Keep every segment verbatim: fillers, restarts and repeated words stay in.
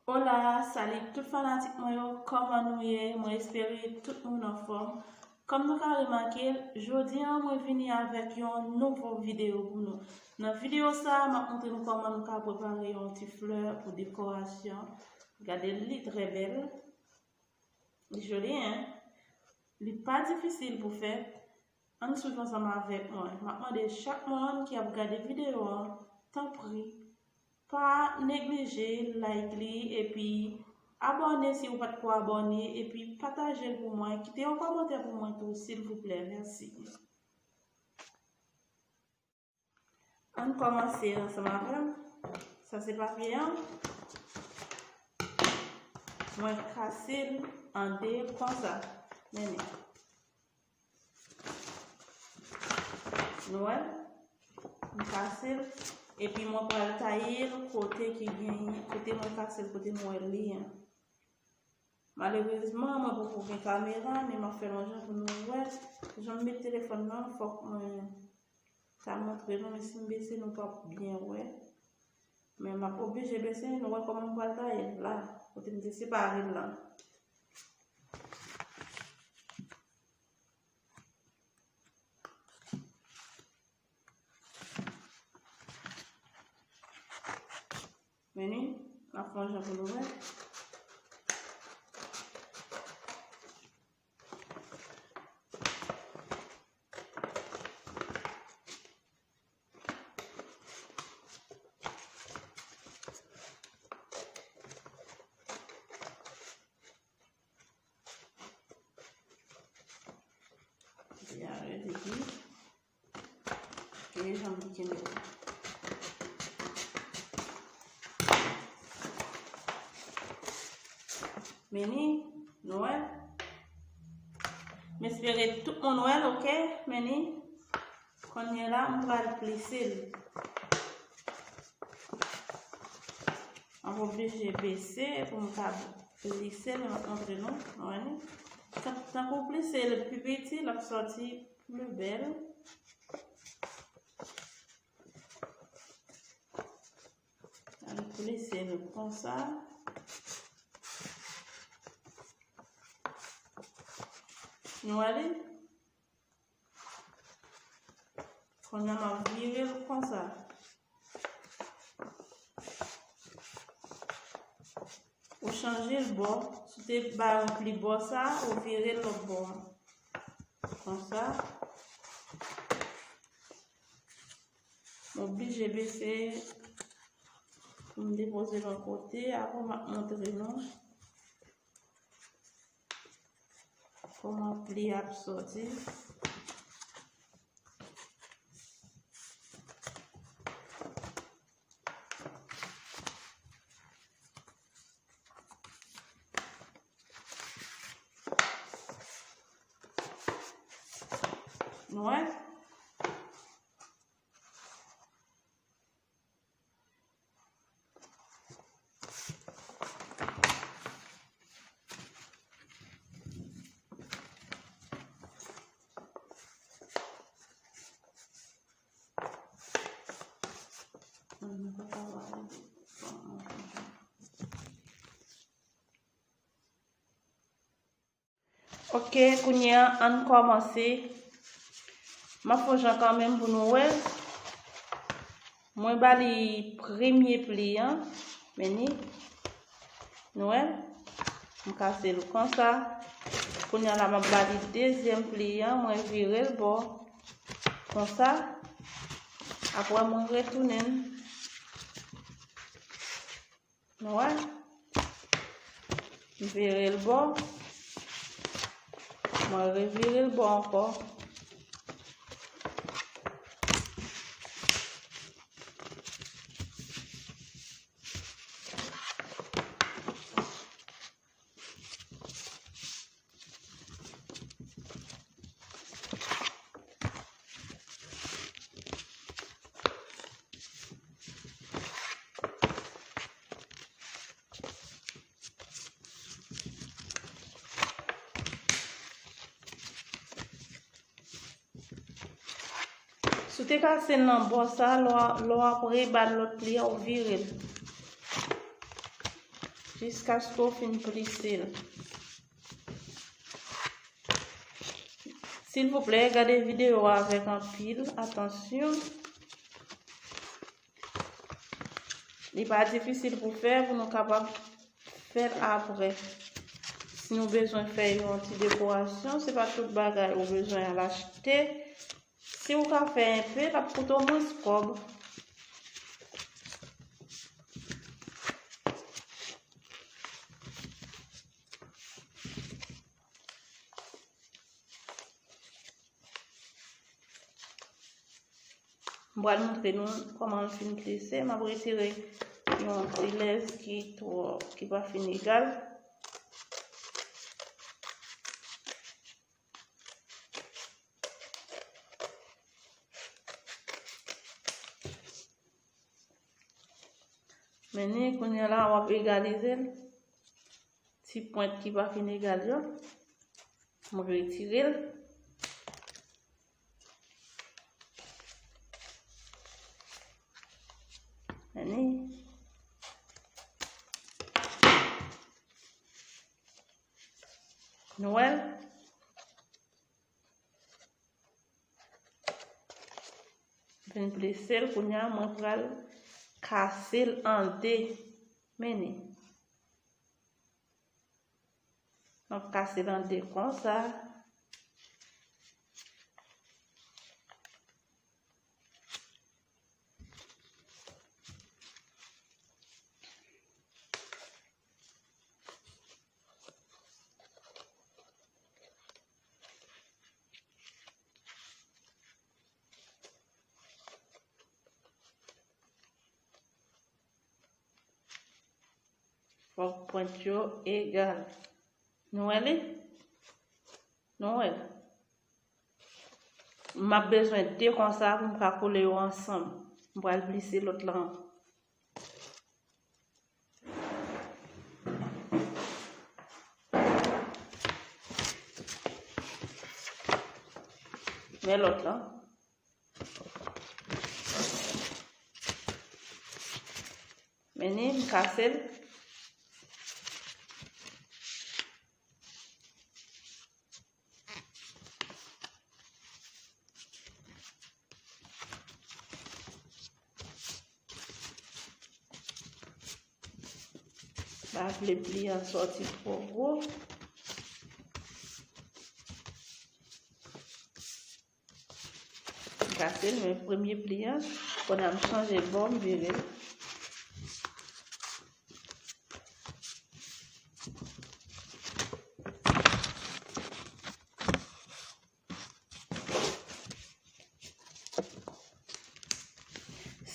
Hola, salut tout fanatik mwen yo, kòman nou ye? Mwen espere tout moun anfòm. Kòm nou ka remake, jodi a mwen vini avèk yon nouvo videyo pou nou. Nan videyo sa a, m ap montre nou kòman nou ka prepare yon ti flè pou dekorasyon. Gade li, trè bèl. Li joli, en? Li pa difisil pou fè. Ann swiv ansanm avèk mwen. M ap mande chak moun ki ap gade videyo an, tanpri, pa neglije like li, epi abòne si ou pa t ko abòne, epi pataje l pou mwen. Kite yon kòmantè pou mwen tou, silvouplè. Mèsi. Ann kòmanse ansanm avè m. Sa se papye an. Mwen kase l an de konsa. Men li. Nou wè? M kase l. Epi mwen pral taye l kote ki gen, kote mwen kase l, kote mwen wè li an. Malerezman, mwen poko gen kamera, men m ap fè l yon jan pou nou wè. Jan m met telefòn nan, fòk mwen ta montre nou, men si m bese, nou p ap byen wè. Men m ap oblije bese, nou wè kòman m pral taye l la, kote m te separe l lan. Men li, n ap fè yon jan pou nou wè. Byen redi. E jan m te kenbe l. Men li, nou wè. M espere tout moun wè l, oke? Men li, kounye a la, m pral plise l. M ap oblije bese pou m ka plise l, m ap montre nou, nou wè li. Tan-, tankou w plise l pi piti, l ap sòti pli bèl. Ann plise l konsa. Nou wè li? Kounye a m ap vire l konsa. Ou chanje l bò. Si w te ba yon pli bò sa, ou vire l lòt bò a. Konsa. M oblije bese pou m depoze l yon kote. Apre, m ap montre nou kòman pli a ap sòti. Nou wè? Ok, kounye a, ann kòmanse. M ap fè yon jan kanmenm pou nou wè. Mwen ba li premye pli an. Men li. Nou wè? M kase l konsa. Kounye a la, m ap ba li dezyèm pli an. Mwen vire l bò. Konsa. Apre, mwen retounen l. Nou wè? M vire l bò. Mwen revire l bò ankò. Si w te kase l nan bò sa, lè w, lè w ap rebat lòt pli a, ou vire l. jiskaske w fin plise l. Silvouplè, gade videyo a avèk anpil atansyon. Li pa difisil pou fè, pou nou kapab fè l apre. Si nou bezwen fè yon ti dekorasyon, se pa tout bagay ou bezwen al achte. Si ou ka fè enpe, l ap koute w mwens kòb. M pral montre nou kòman m fin plise. M ap retire yon ti lès ki twò, ki pa fin egal. Men ni kounye a la, w ap egalize l. Ti pwent ki pa fin egal yo, m retire l. Men ni. Nou wè l? Vin plise l, kounye a mwen pral kase l an de. Men ni. M ap kase l an de konsa. Fòk pwent yo egal. Nou wè li? Nou wè l? M ap bezwen de konsa pou m ka kole yo ansanm. M pral plise lòt lan. Men lòt lan. Men ni, m kase l. Pa vle pli an sòti twò gwo. M kase l, men premye pli a, kounye a m chanje bò, m vire l.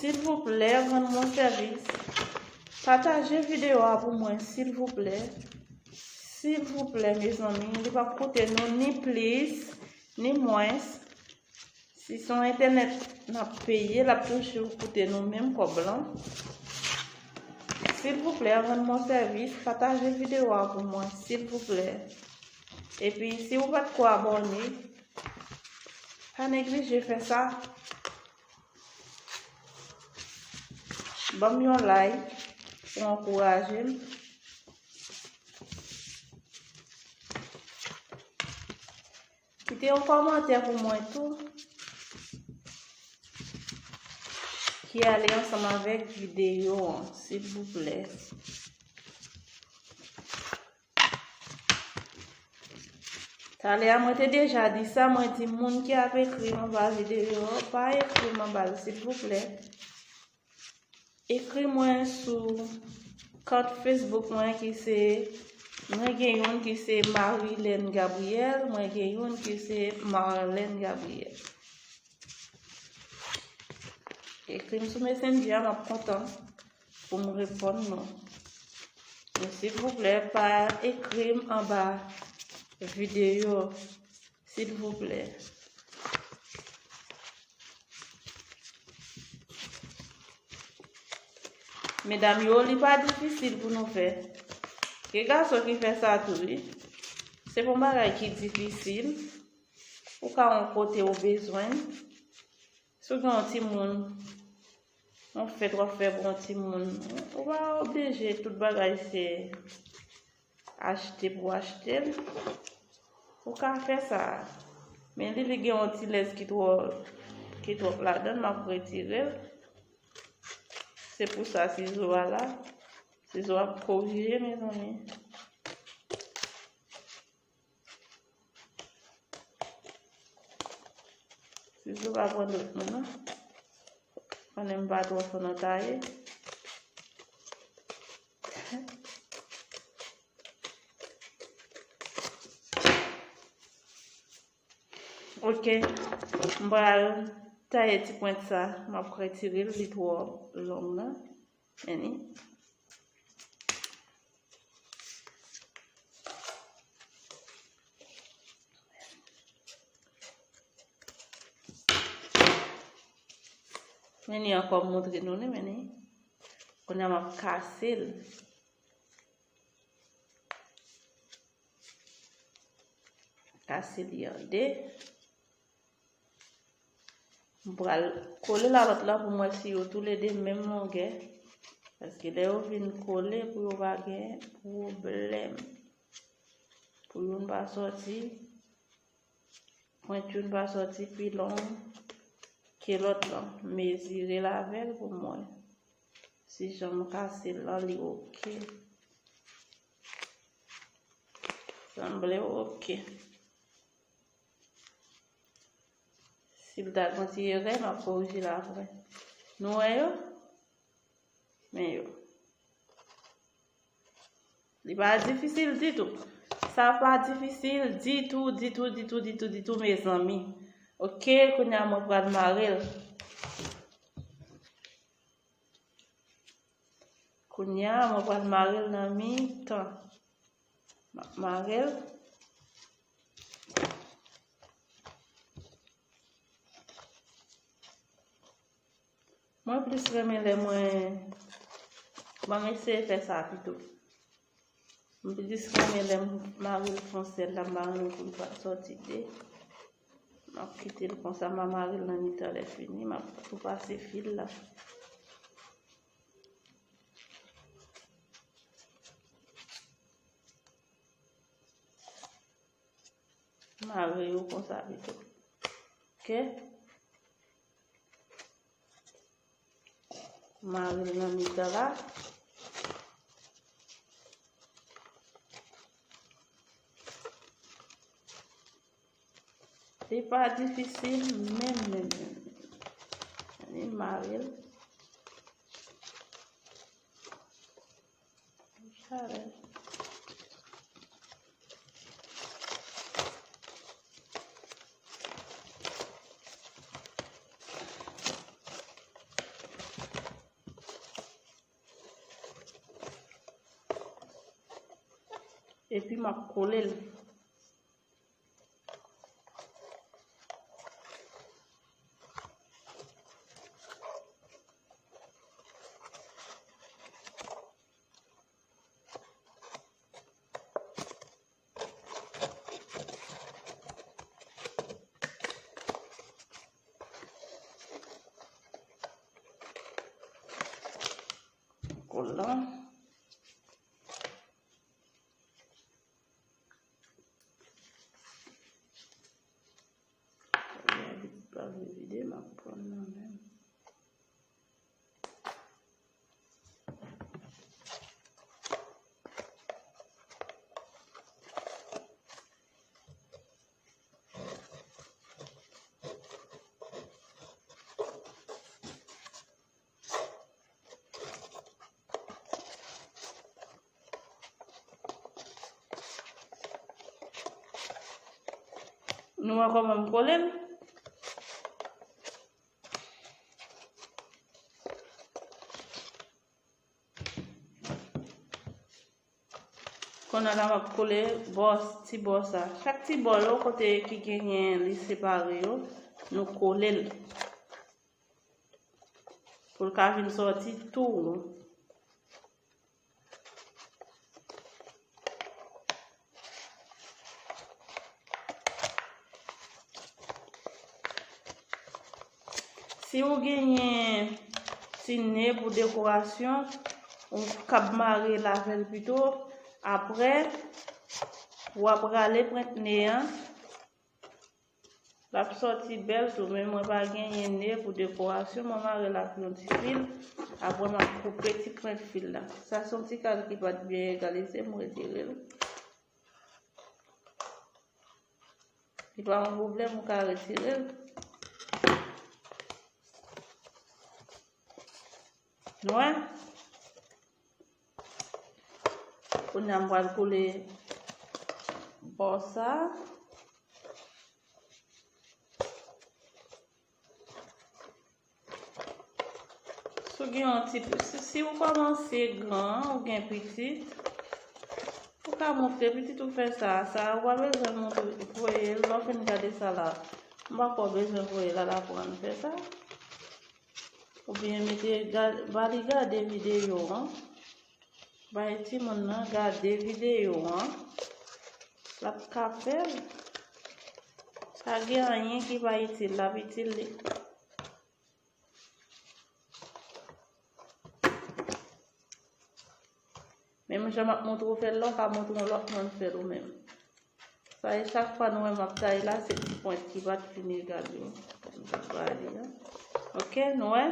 Silvouplè, rann mwen sèvis. Pataje videyo a pou mwen, silvouplè. Silvouplè, mezanmi, li p ap koute nou ni plis, ni mwens. Si se yon entènèt n ap peye, l ap toujou koute nou menm kòb lan. Silvouplè, rann mwen sèvis, pataje videyo a pou mwen, silvouplè. Epi, si ou pa t ko abòne, pa neglije fè sa. Ban m yon like pou ankouraje m. Kite yon kòmantè pou mwen tou, ki ale ansanm avèk videyo an, silvouplè. Talè a, mwen te deja di sa, mwen di moun ki ap ekri m anba videyo, pa ekri m anba l, silvouplè. Ekri mwen sou kont Facebook mwen ki se, mwen gen youn ki se Marilène Gabriel, mwen gen youn ki se Marlène Gabriel. Ekri m sou Messenger, m ap kontan pou m reponn nou. Men silvouplè, pa ekri m anba videyo, silvouplè. Medam yo, li pa difisil pou nou fè. Gen gason ki fè sa tou, wi. Se pa yon bagay ki difisil. Ou ka yon kote ou bezwen. Si w gen yon timoun, Yon fèt w ap fè pou yon timoun, ou pa oblije tout bagay se achte pou achte l. Ou ka fè sa. Men li, li gen yon ti lès ki twò, ki twòp ladan l, m ap retire l. Se pou sa sizo a la. Sizo a korije, mezanmi. Sizo pa pran dòt mwen, non. Konnen m pa twò fò nan taye. Ok, m pral taye ti pwent sa, m ap retire l, li twò long nan. Men li. Men li ankò, m montre nou li, men li. Kounye a m ap kase l. Kase li an de. M pral kole lalòt la pou m wè si yo toulede menm longè. Paske lè yo vin kole, pou yo pa gen pwoblèm. Pou youn pa sòti, pwent youn pa sòti pi long ke lòt lan. Mezire l avè l pou m wè si jan m kase l lan, li oke. Sanble oke. Si l ta gen ti erè, m ap korije l apre. Nou wè yo? Men yo. Li pa difisil ditou. Sa pa difisil ditou, ditou, ditou, ditou, ditou, mezanmi. Oke, kounye a mwen pral mare l. Kounye a mwen pral mare l nan mitan. M ap mare l. Mwen plis renmen lè mwen, ban m eseye fè sa pito. M plis renmen lè m mare l fon sèl la, m pa renmen pou l pa sòti de. M ap kite l konsa, m a mare l nan mitan, lè fini, m ap tou pase fil la. Mare yo konsa pito. Oke? Mare l nan mitan la. Li pa difisil menm, menm, menm. Ann mare l. Epi m ap kole l. Kole la. Li pa vle vide, m ap pran nan men m. Nou wè kòman m kole l? Kounye a la m ap kole bò, ti bò sa. Chak ti bò yo kote ki genyen li separe yo, nou kole l. Pou l ka vin sòti tou won. Si ou genyen ti ne pou dekorasyon, ou kab mare l avè l pito. Apre, w ap rale pwent ne an. L ap sòti bèl tou, men mwen pa genyen ne pou dekorasyon, mwen mare l ak yon ti fil. Apre, m ap koupe ti pwent fil la. Sa se yon ti kad ki pa t byen egalize, m retire l. Li pa yon pwoblèm, ou ka retire l. Nou wè? Kounye a, m pral kole bò sa. Si w gen yon ti, si, si w kòmanse gran, ou gen pitit, ou ka montre pitit ou fè sa. Sa, ou pa bezwen montre, voye l, lè w fin gade sa la. M pa kwè w bezwen voye l al aprann fè sa. Oubyen mete, ga-, ba li gade videyo an. Bay timoun nan gade videyo an. L ap ka fè l. Pa gen anyen ki pa itil, l ap itil li. Menm jan m ap montre w fè l la, w ka montre yon lòt moun fè l ou menm. Sa e chak fwa nou wè m ap taye la, se ti pwent ki pa t fin egal yo. M t ap rayi a. Oke, nou wè?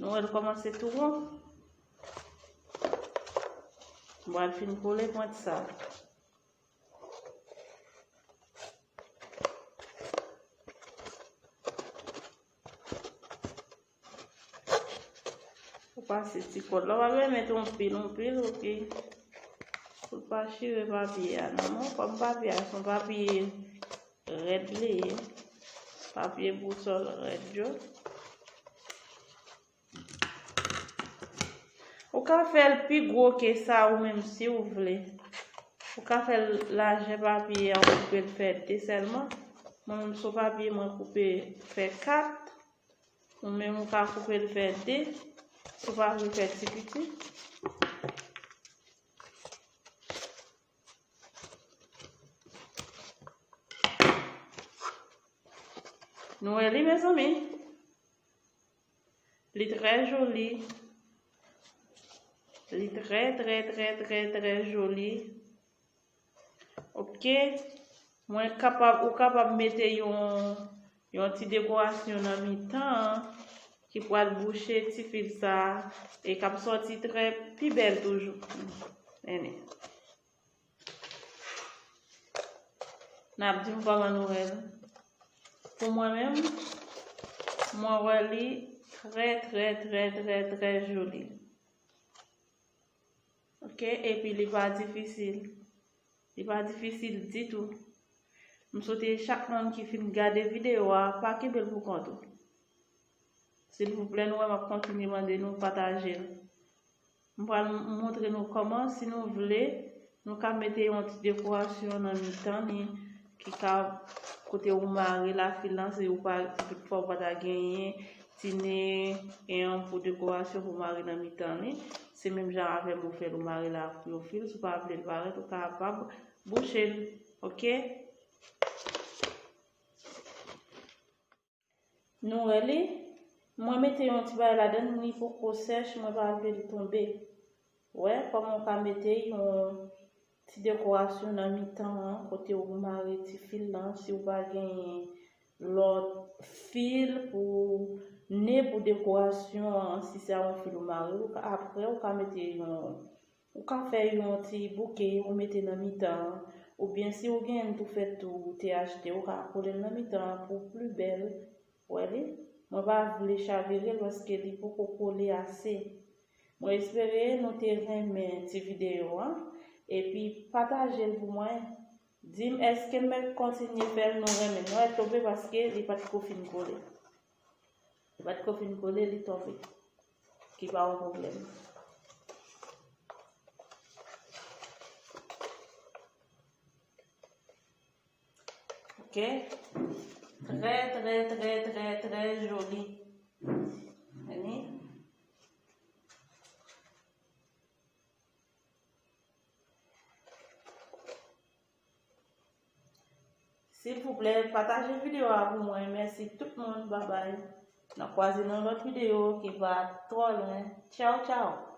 Nou wè l kòmanse tou won. M pral fin kole pwent sa. Ou pase ti kòd la. Ou pa bezwen mete yon pil, yon pil, oke. Pou l pa chire papye a, non, non. Kòm papye a se yon papye rèd li ye. Papye bousòl rèd yo. Ou ka fè l pi gwo ke sa ou menm si w vle. Ou ka fè l lajè papye a, ou koupe l fè de sèlman. Mwen menm sou papye mwen koupe fè kat. Ou menm ou ka koupe l fè de. Si w pa vle fè ti piti. Nou wè li, mezanmi? Li trè joli. Li trè, trè, trè, trè, trè joli. Oke. Mwen kapab, ou kapab mete yon, yon ti dekorasyon nan mitan an ki pral bouche ti fil sa a e k ap sòti trè pi bèl toujou. Anyway. N ap di m kòman nou wè l. Pou mwen menm, mwen wè li trè, trè, trè, trè, trè joli. Oke, epi li pa difisil. Li pa difisil ditou. M swete chak moun ki fin gade videyo a, pa kenbe l pou kont ou. Silvouplè, nou wè m ap kontinye mande nou pataje l. M pral montre nou kòman, si nou vle, nou ka mete yon ti dekorasyon nan mitan li, ki ka kote ou mare lafil lan, si ou pa, si toutfwa ou pa ta genyen ti ne en pou dekorasyon pou mare nan mitan li. Se menm jan avè m ou fè l, ou mare l ak yon fil, si w pa vle l parèt, ou kapab bouche l, oke? Nou wè li? Mwen mete yon ti bagay ladan l, li poko sèch, mwen pa vle l tonbe. Wè, kòman w ka mete yon ti dekorasyon nan mitan an, kote w mare ti fil lan, si w pa genyen lòt fil pou ne pou dekorasyon an, si se a yon fil ou mare, ou ka, apre ou ka mete yon Ou ka fè yon ti bouke, ou mete nan mitan an, oubyen si ou gen tou fèt tou, ou te achte, ou ka kole l nan mitan an pou pli bèl. Wè li? Mwen pa vle chavire l paske li poko kole ase. Mwen espere nou te renmen ti videyo an, epi pataje l pou mwen. Di m èske m mèt kontinye fè l, nou renmen l. Nou wè l tonbe paske li pa t ko fin kole. Li pa t ko fin kole, li tonbe. Ki pa yon pwoblèm. Oke. Trè, trè, trè, trè, trè joli. Vini. Silvouplè, pataje videyo a pou mwen. Mèsi tout moun. Babay. N ap kwaze nan lòt videyo ki pa twò lwen. Tchaw, tchaw!